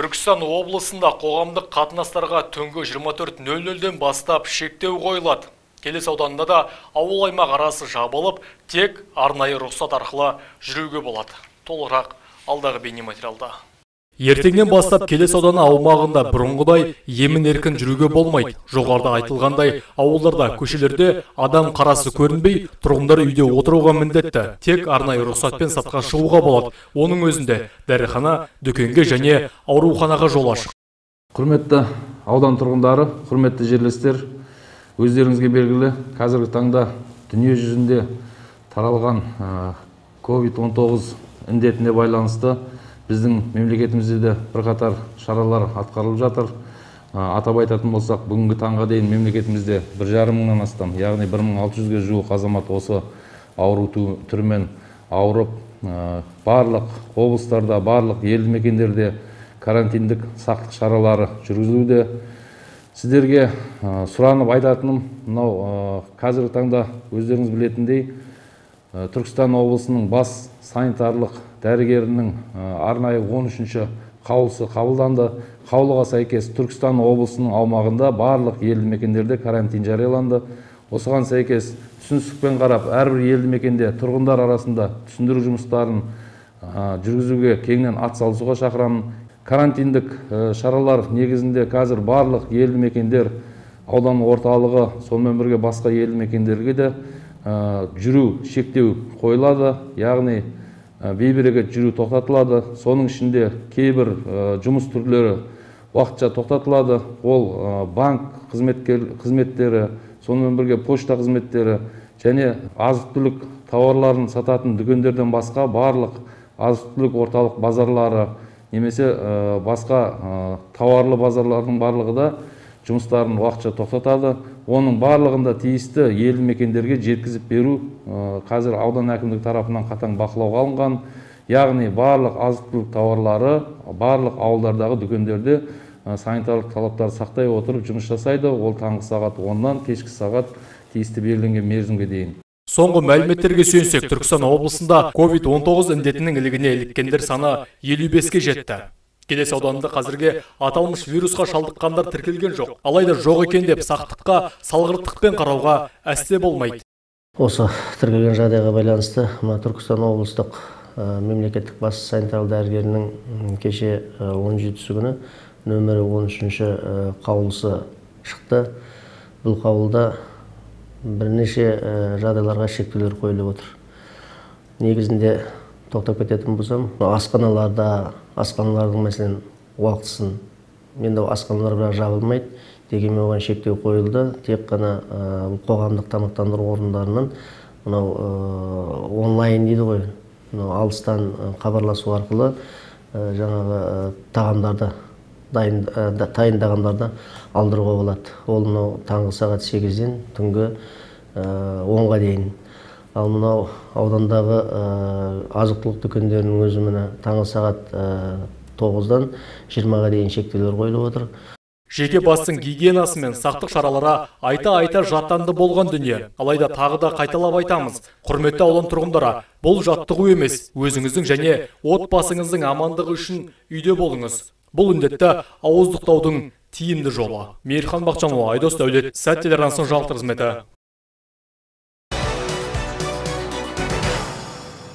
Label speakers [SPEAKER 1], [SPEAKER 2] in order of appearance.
[SPEAKER 1] Түркістан облысында қоғамдық қатынастарға түнгі 24:00-ден бастап шектеу қойылады. Келес ауданында да ауыл аймақ арасы жабылып, тек арнайы рұқсат арқылы жүруге болады. Толығырақ алдағы бейнематериалда. Ертеңнен бастап Келес ауданы аумағында бұрынғыдай емін еркін жүруге болмайды. Жоғарыда айтылғандай, ауылдарда, көшелерде адам қарасы көрінбей, тұрғындар үйде отыруға міндетті. Тек арнайы рұқсатпен сыртқа шығуға болады. Оның өзінде дәріхана, дүкенге және ауруханаға жол ашық.
[SPEAKER 2] Құрметті аудан тұрғындары, құрметті жерлестер, өздеріңізге белгілі, қазіргі таңда дүние жүзінде таралған COVID-19 індетіне байланысты біздің мемлекетімізде де бірқатар шаралар атқарылып жатыр. Атап айтатын болсақ, бүгінгі таңға дейін мемлекетімізде 1,5 мыңнан астам, яғни 1600-ге жуық азамат осы ауру түрімен ауырып, барлық облыстарда, барлық елді мекендерде карантиндік сақтық шаралары жүргізілуде. Сіздерге сұранып айтатыным, мынау қазіргі таңда өздеріңіз білетіндей, Түркістан облысының бас санитарлық дәрігерінің арнайы 13-ші қаулысы қабылданды. Қаулыға сәйкес Түркістан облысының аумағында барлық елді мекендерде карантин жарияланды. Осыған сәйкес түсіністікпен қарап, әрбір елді мекенде тұрғындар арасында түсіндіру жұмыстарын жүргізуге кеңінен атсалысуға шақырамын. Карантиндік шаралар негізінде қазір барлық елді мекендер, аудан орталығы, сонымен бірге басқа елді мекендерге де жүру шектеу қойылады, яғни бейберекет жүру тоқтатылады. Соның ішінде кейбір жұмыс түрлері уақытша тоқтатылады. Ол банк қызметтері, сонымен бірге пошта қызметтері және азық-түлік тауарларын сататын дүкендерден басқа барлық азық-түлік орталық базарлары немесе басқа тауарлы базарлардың барлығы да жұмыстарын уақытша тоқтатады. Оның барлығында тиісті елді мекендерге жеткізіп беру қазір аудан әкімдігі тарапынан қатаң бақылауға алынған. Яғни барлық азық-түлік тауарлары барлық ауылдардағы дүкендерде санитарлық талаптарды сақтай отырып жұмыс жасайды. Ол таңғы сағат 10-нан кешкі сағат тиісті белгіленген мерзімге дейін.
[SPEAKER 1] Соңғы мәліметтерге сүйенсек, Түркістан облысында COVID-19 індетінің ілігіне іліккендер саны 55-ке жетті. Келес ауданында қазірге аталмыш вирусқа шалдыққандар тіркелген жоқ. Алайда жоқ екен деп сақтыққа, салғырттықпен қарауға әсте болмайды.
[SPEAKER 3] Осы тіркелген жағдайға байланысты мына Түркістан облыстық мемлекеттік бас санитарлық дәрігерінің кеше 17 күні нөмірі 13-ші қаулысы шықты. Бұл қаулыда бірнеше жағдайларға шектеулер қойылып отыр. Негізінде тоқтап кететін болсам, асханаларда, асханалардың мәселен уақытысын, енді асханалар бірақ жабылмайды, дегенмен оған шектеу қойылды. Тек қана қоғамдық тамақтандыру орындарынан мынау онлайн дейді ғой, мынау алыстан хабарласу арқылы жаңағы тағамдарды, дайын тағамдарды алдыруға болады. Ол мынау таңғы сағат 8-ден түнгі 10-ға дейін. Ал мынау аудандағы азық-түлік дүкендерінің өзі міне таңғы сағат 9-дан 20-ға дейін шектеулер қойылып отыр.
[SPEAKER 1] Жеке бастың гигиенасы мен сақтық шаралары айта-айта жаттанды болған дүние. Алайда тағы да қайталап айтамыз. Құрметті аудан тұрғындары, бұл жаттығу емес, өзіңіздің және отбасыңыздың амандығы үшін үйде болыңыз. Бұл індетті ауыздықтаудың тиімді жолы. Мейірхан Бақжанұлы, Айдос Дәулет, Сәт телеарнасының жаңалықтар қызметі.